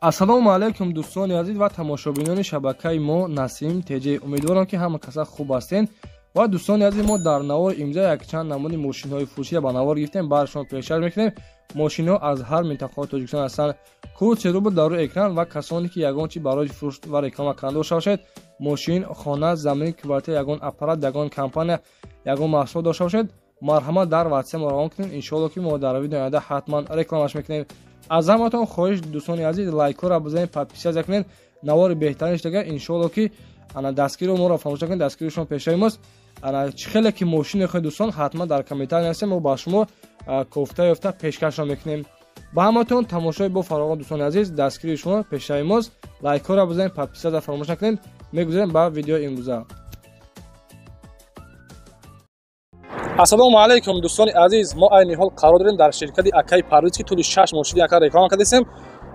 Ассалому алайкум дӯстони азиз ва тамошобинони шабакаи мо Насим ТЖ. Умедворам ки ҳама каса хуб ҳастед. Ва дӯстони азиз, мо дар навори имза якчанд намуди мошинҳои фурӯширо ба навор гирифтем, бар шумо пешкаш мекунем. Мошинҳо аз ҳар минтақаи Тоҷикистон ҳастанд. Курси рубл дар рӯи экран ва касоне ки ягон чи барои фурӯш ва реклама кардан дошта бошед, мошин, хона, замин, квартира, ягон аппарат, ягон компания, ягон маҳсулот дошта бошед, марҳамат дар WhatsApp мо равон кунед. Иншоалло ки мо дар видеои оянда ҳатман рекламаш мекунем. Аз ҳаматон хоҳиш дӯстони азиз, лайкҳоро бизанед, подписаться кунед, навори беҳтарин шудага. Иншоалло ки ана дастгиро моро фаромӯш накунед, дастгири шумо пешаи мост. Ана чӣ хеле ки мошин мехоҳед дӯстон, ҳатман дар комментария нависед, мо ба шумо кофта ёфта пешкашро мекунем. Ба ҳаматон тамошои бо фароғон дӯстони азиз, дастгири шумо пешаи мост. Лайкҳоро бизанед, подписаться фаромӯш накунед. Мегузарем ба видеои имрӯза. Ассалому алайкум дӯстони азиз, мо айни ҳол қарор дорем дар ширкати Акай Парвиз, ки тӯли 6 мошини ака реклама кардастем.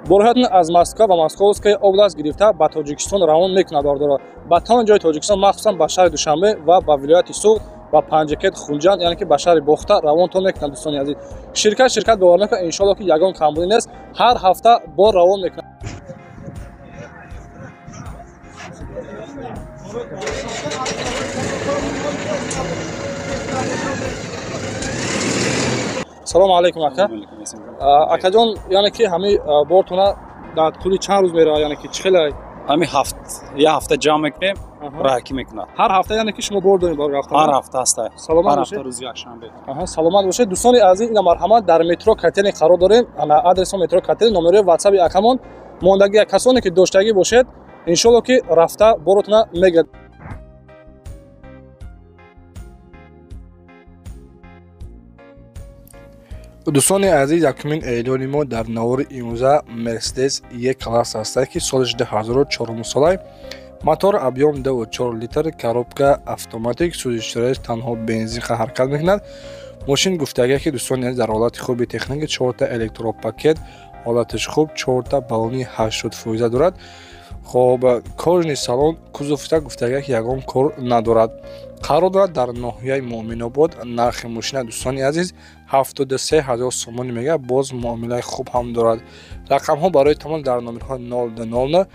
Борҳоятон аз Москва ва Московская область гирифта ба Тоҷикистон равон мекунад бордоро. Ба тамоми ҷои Тоҷикистон, махсусан ба шаҳри Душанбе ва ба вилояти Суғд, ба Панҷакент, Хунҷанд, яъне ки ба шаҳри Бохта равонтон мекунад дӯстони азиз. Ширкат бовар мекунад, иншоалло ки ягон камбудӣ нест, ҳар ҳафта бор равон мекунад. Салому алайкум ака. Акаҷон, яъне ки ҳамаи бортона дар тӯли чанд рӯз меравад, яъне ки чӣ хеле? Ҳамин ҳафт, як ҳафта ҷамъ мекунем, раҳакӣ мекунад. Ҳар ҳафта, яъне ки шумо бор доред бор рафтан? Ҳар ҳафта ҳаста. Саломат бошед. Ҳар ҳафта рӯзи якшанбе. Аҳа, саломат бошед. Дӯстони азиз, ина марҳамат дар метро Котелни қарор дорем. Ана адреси метро Котелни, номерои WhatsApp акамон мондагӣ, касоне ки доштагӣ бошед, иншоалло ки рафта боротона мегирад. Дӯстони азиз, якумин эълони мо дар навори имрӯза Mercedes E-класс ҳастад, ки соли 2004 солай, мотор объем 2,4 литр, коробка автоматик, сӯзишворияш танҳо бензин ҳаракат мекунад. Мошин гуфтагия ки дӯстони азиз дар ҳолати хуби техникӣ, 4та электропакет, ҳолаташ хуб, 4та баллони 80% дорад. Хоб, кожаный салон, кузовта гуфтагия ки ягон кор надорад. Қарор дорад дар ноҳияи Муъминобод. Нархи мошина дӯстони азиз 73 000 сомонӣ мегӯяд, боз муомилаи хуб ҳам дорад. Рақамҳо барои тамон дар номерҳои 0209,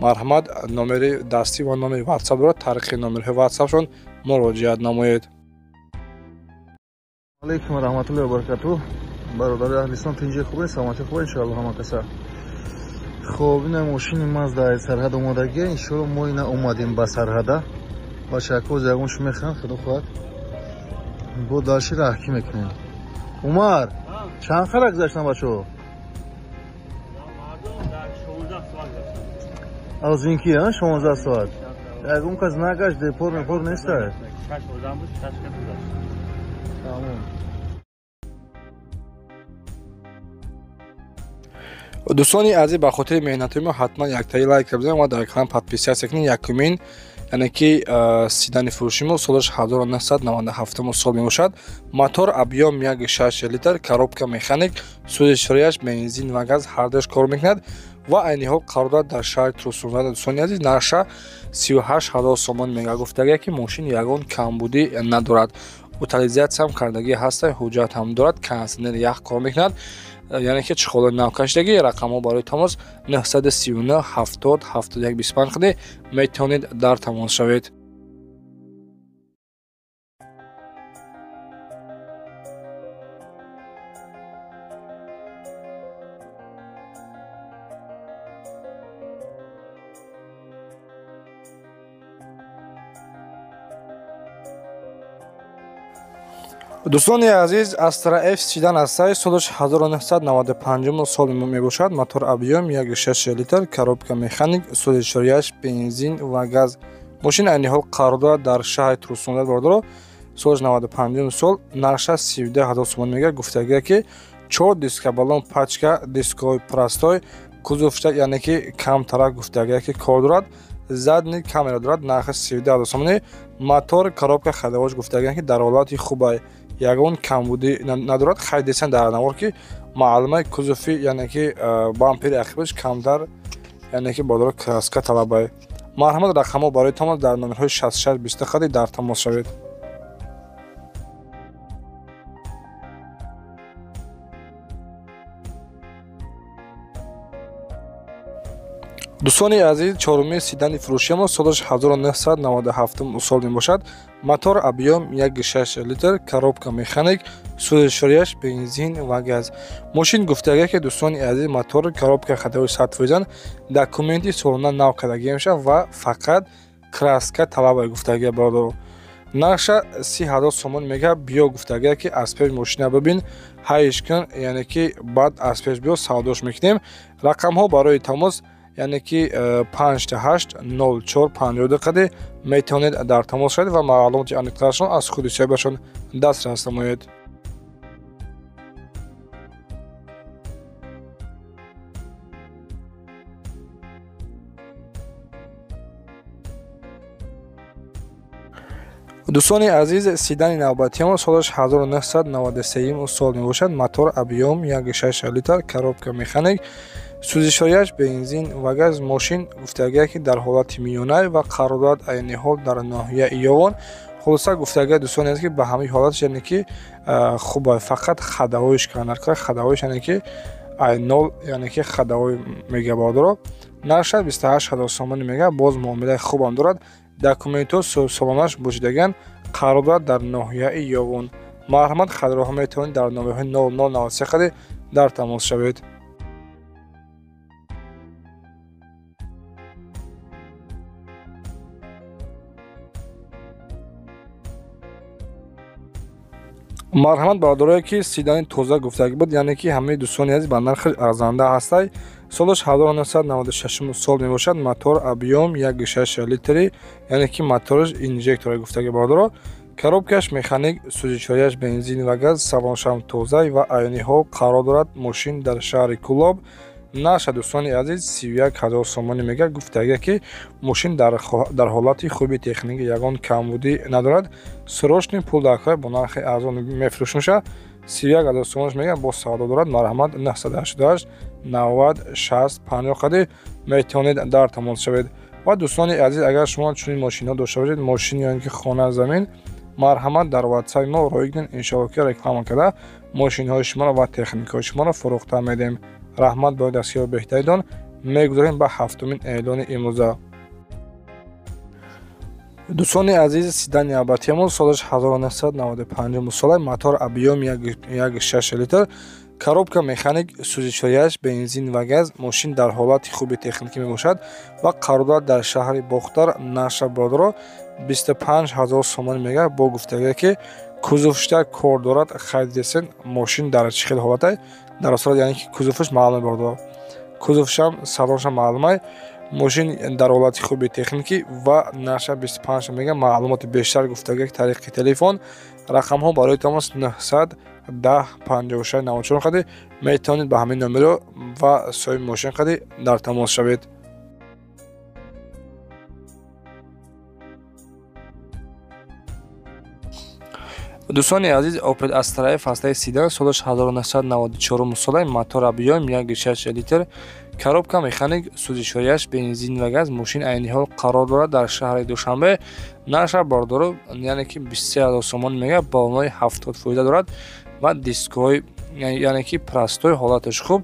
марҳамат номери дастӣ ва номери WhatsApp дорад, тариқи номерҳои WhatsAppшон муроҷиат намоед. Алайкум ва раҳматуллоҳи ва баракатуҳ. Бародари аҳли ислом, тинҷи хубе, саломатӣ хубе, иншоаллоҳ ҳама каса. Хоб, ина мошини Мазда аз сарҳад омодагия, иншоаллоҳ мо ина омадем ба сарҳада. Бачаҳо ягон чӣ мехӯранд, худо хоҳад. Бо дарши раҳкӣ мекунем. Умар, чанд қара гузаштан бачаҳо? Аз ин ки, 16 соат. Ягон кас нагашт, депор мепор неста. Тамом. Дӯстони азиз, ба хотири меҳнатҳои мо ҳатман яктаи лайк бизанед ва дар экран подписаться кунед. Якумин, яъне ки седани фурӯши мо солаш 1997 сол мебошад. Мотор объем 1,6 литр, коробка механик, сӯзишворияш бензин ва газ ҳардуяш кор мекунад ва айни ҳол қарор дорад дар шаҳри Турсунзода. Дӯстони азиз, нарша 38 000 сомон мегӯяд. Гуфтагия ки мошин ягон камбудӣ надорад, утилизатсия ҳам кардагӣ ҳаста, ҳуҷҷат ҳам дорад, кондитсионер ях кор мекунад, яъне ки чиқолои навкашидагӣ. Рақамҳо барои тамос 939 70 71 25 қиди метавонед дар тамос шавед. Дӯстони азиз, Astra F седан ҳастад, солаш 1995 сол мебошад. Мотор объем 1,6 литр, коробка механик, сӯзишворияш бензин ва газ. Мошин айни ҳол қарор дорад дар шаҳри Турсунзода бордоро, солаш 95 сол, нархаш 32 000 сомон мегӯяд. Гуфтагия ки 4 диска баллон пачка, дискҳои простой, кузовша яъне ки камтарак гуфтагия ки кор дорад, задний камера дорад, нархаш 32 000 сомонӣ. Мотор, коробка, ходовош гуфтагия ки дар ҳолати хубай, ягон камбудӣ надорад. Хайр десан дар навор ки маълумаи кузови, яъне ки бампери ақибаш камтар, яъне ки бодоро краска талабай. Марҳамат рақамҳо барои тамос дар номерҳои 66 20 қади дар тамос шавед. Дӯстони азиз, чоруми седани фурӯшиамо солаш 1997 сол мебошад. Мотор объём 1,6 литр, коробка механик, сӯзишворияш бензин ва газ. Мошин гуфтага ки дӯстони азиз, мотор коробка ходовой 100%, документи солона нав кардагӣ мешавад ва фақат краска талаба гуфтага бародаро. Нархша 30 000 сомон мега. Биё гуфтага ки аз пеш мошина бибин, ҳайш кун, яъне ки баъд аз пеш биё савдош мекунем. Рақамҳо барои тамос, яъне ки 58 04 52 қади метавонед дар тамос шавед ва маълумоти аниқтарашон аз худи соҳибашон дастрас намоед. Дӯстони азиз, седани навбатиамон солаш 1993 сол мебошад. Мотор объём 1,6 литр, коробка механик, сӯзишворияш бензин ва газ. Мошин гуфтагия ки дар ҳолати миёна ва қарор дорад айни ҳол дар ноҳияи Ёвон. Хулоса гуфтагия дӯстони азиз ки ба ҳамаи ҳолаташ, яъне ки хуб, фақат ходовойш канарка, ходовойш, яъне ки ай нол, яъне ки ходовой мега бародаро. Нархаш 28 000 сомонӣ мега. Боз муомилаи хубам дорад. Документҳо солонаш бошидаган, қарор дорад дар ноҳияи Ёвон. Марҳамат, харидорҳо метавонед дар номерҳои 0093 қади дар тамос шавед. Марҳамат бародарое ки седани тоза гуфтагӣ буд, яъне ки ҳамаи дӯстони азиз ба нархи арзанда ҳастай. Солаш 1996 сол мебошад. Мотор объём 1,6 литри, яъне ки мотораш инжектора гуфтагӣ бародаро. Коробкаш механик, сӯзишворияш бензин ва газ, салоншам тоза ва айни ҳол қарор дорад мошин дар шаҳри Кӯлоб. Нархша дӯстони азиз 31 000 сомонӣ мега. Гуфтагия ки мошин дар ҳолати хуби техникӣ, ягон камбудӣ надорад. Срочный пул дар кор бо нархи арзон мефурӯш мешавад. 31 000 сомонаш мега, боз савдо дорад. Марҳамат, 988 90 60 50 қади метавонед дар тамос шавед. Ва дӯстони азиз, агар шумо чунин мошинҳо дошта бошед, мошин ё ин ки хона, замин, марҳамат дар ватсапи мо роӣ кунед. Иншоалло ки реклама карда мошинҳои шуморо ва техникаҳои шуморо фурӯхта медиҳем. Раҳмат барои дастгириҳои беҳтаринтон. Мегузарем ба ҳафтумин эълони имрӯза. Дӯстони азиз, седани навбатиамон солаш 1995 сола, мотор объём 1,6 литр, коробка механик, сӯзишворияш бензин ва газ. Мошин дар ҳолати хуби техникӣ мебошад ва қарор дорад дар шаҳри Бохтар. Нархша бародаро 25 000 сомонӣ мега. Бо гуфтагие ки кузовшта кор дорад, харидесен. Мошин дар чӣ хел ҳолатай дар сурат, яъне ки кузовш маълуме бародаро, кузовшам салоншам маълумай. Мошин дар ҳолати хуби техникӣ ва нархша 25 мега. Маълумоти бештар гуфтагие ки тариқи телефон, рақамҳо барои тамос 910 56 94 қади метавонед ба ҳамин номеро ва соҳиби мошин қади дар тамос шавед. Дӯстони азиз, Opel Astra фастаи седан солаш 1994 сола, мотор объём 1,6 литр, коробка механик, сӯзишворияш бензин ва газ. Мошин айни ҳол қарор дорад дар шаҳри Душанбе. Нархша бародаро, яъне ки 23 000 сомон мега, баллонҳои 70% дорад ва дискҳои, яъне ки простой, ҳолаташ хуб.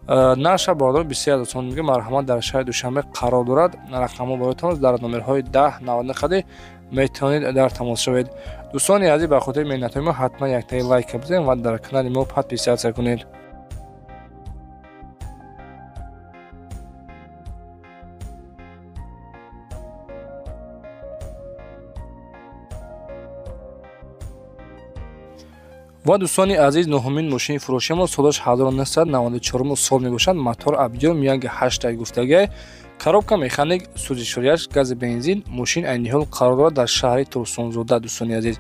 Нархша бародаро 23 000 сомон мега. Марҳамат, дар шаҳри Душанбе қарор дорад. Рақамҳо барои тамос дар номерҳои 10 90 қади метавонед дар тамос шавед. Дӯстони азиз, ба хотири меҳнатҳои мо ҳатман яктаи лайка бизанед ва дар канали мо подписаться кунед. Ва дӯстони азиз, нуҳумин мошини фурӯшиамо солаш 1994 сол мебошад. Мотор объём 1,8 гуфтагиай, коробка механик, сӯзишворияш гази бензин. Мошин айни ҳол қарор дорад дар шаҳри Турсунзода. Дӯстони азиз,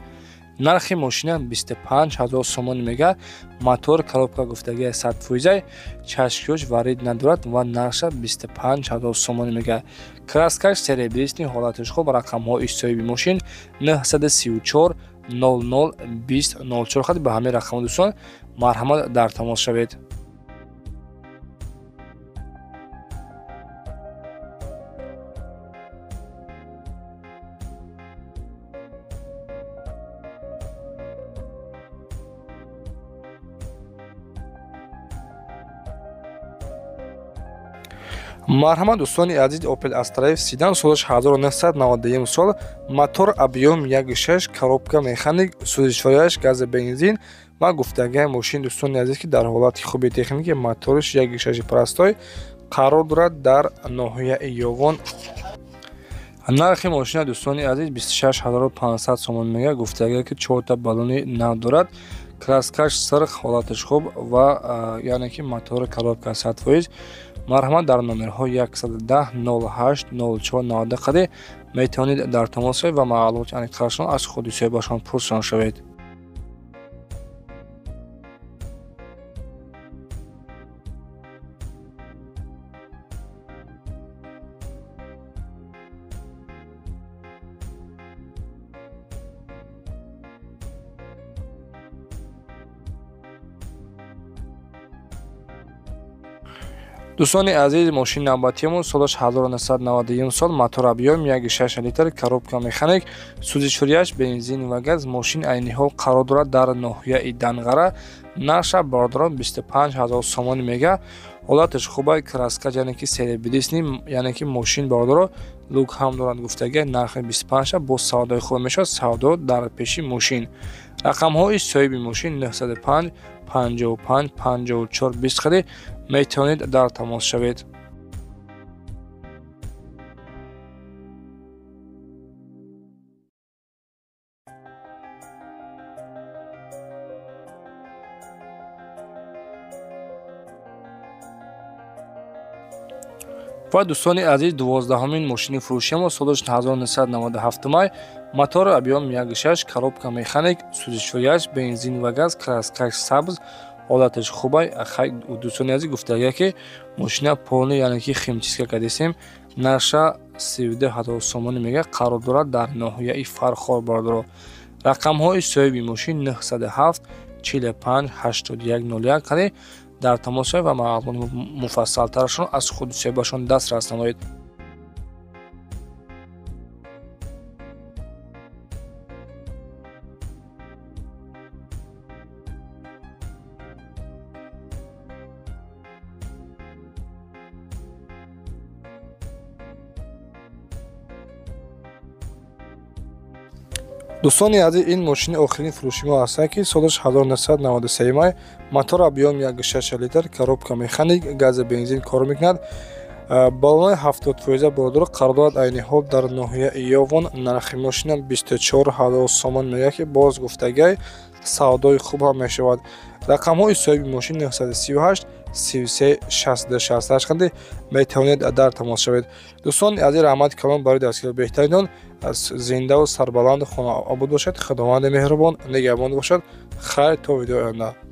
нархи мошина 25 000 сомонӣ мега. Мотор коробка гуфтагиай 100%, чашкиёш варид надорад ва нархша 25 000 сомонӣ мега. Краскаш серебристный, ҳолаташ хуб. Рақамҳои соҳиби мошин 934 00 20 04 қади ба ҳамин рақамҳо дӯстон марҳамат дар тамос шавед. Марҳамат дӯстони азиз, Opel Astra F седан солаш 1991 сол, мотор объем 1.6, коробка механик, сӯзишвориаш гази бензин ва гуфтагии мошин дӯстони азиз ки дар ҳолати хуби техникӣ моториш 1.6 простой қарор дорад дар ноҳияи Ёвон. Нархи мошина дӯстони азиз 26500 сомон мега. Гуфтагие ки 4та баллони нав дорад, краскаш сирх, ҳолаташ хуб ва яъне ки мотори коробка 100%. Марҳамат дар номерҳо 110 08 04 90 қади метавонед дар тамос шавед ва маълумоти аниқтарашон аз худи соҳибашон пурсон шавед. Дӯстони азиз, мошини навбатиамон солаш 1991 сол, мотор объем 1.6 литр, коробка механик, сӯзишвориаш бензин ва газ. Мошин айни ҳол қарор дорад дар ноҳияи Данғара. Нарша бародарон 25000 сомон мега. Ҳолаташ хуба, краска яъне ки серебряный, яъне ки мошин бародаро лук ҳам дорад. Гуфтагӣ нархи 25 боз савдои хуб мешавад, савдо дар пеши мошин. Рақамҳои соҳиби мошин 905 55 54 20 қади метавонед дар тамос шавед. Ва дӯстони азиз, 12-ҳамин мошини фурӯшиамо солаш 1997 май, мотор объем 1.6, коробка механик, сӯзишвориаш бензин ва газ, краскаш сабз, ҳолаташ хубай. Дӯстони азиз, гуфтагия ки мошина полный яъне ки химчистка кардесем. Нарша 32000 сомонӣ мега, қарор дорад дар ноҳияи Фархор бародаро. Рақамҳои соҳиби мошин 907 45 81 01 қади дар тамос шавед ва маълумоти муфассалтарашон аз худи соҳибашон дастрас намоед. Дӯстони азиз, ин мошини охирини фурӯши мо ҳастанд ки солаш 1993 май, мотор объем 1.6 литр, коробка механик, гази бензин кор мекунад. Баллони 70% бародаро қарор дорад айни ҳол дар ноҳияи Ёвон. Нархи мошина 24000 сомон мега ки боз гуфтагай савдои хуб ҳам мешавад. Рақамҳои соҳиби мошин 938 33 62 68 қанди метавонед дар тамос шавед. Дӯстони азиз, раҳмати калон барои дастгири беҳтаринон. Зиндаву сарбаланду хонаобод бошед. Худованди меҳрубон нигаҳбон бошад. Хайр то видеои оянда.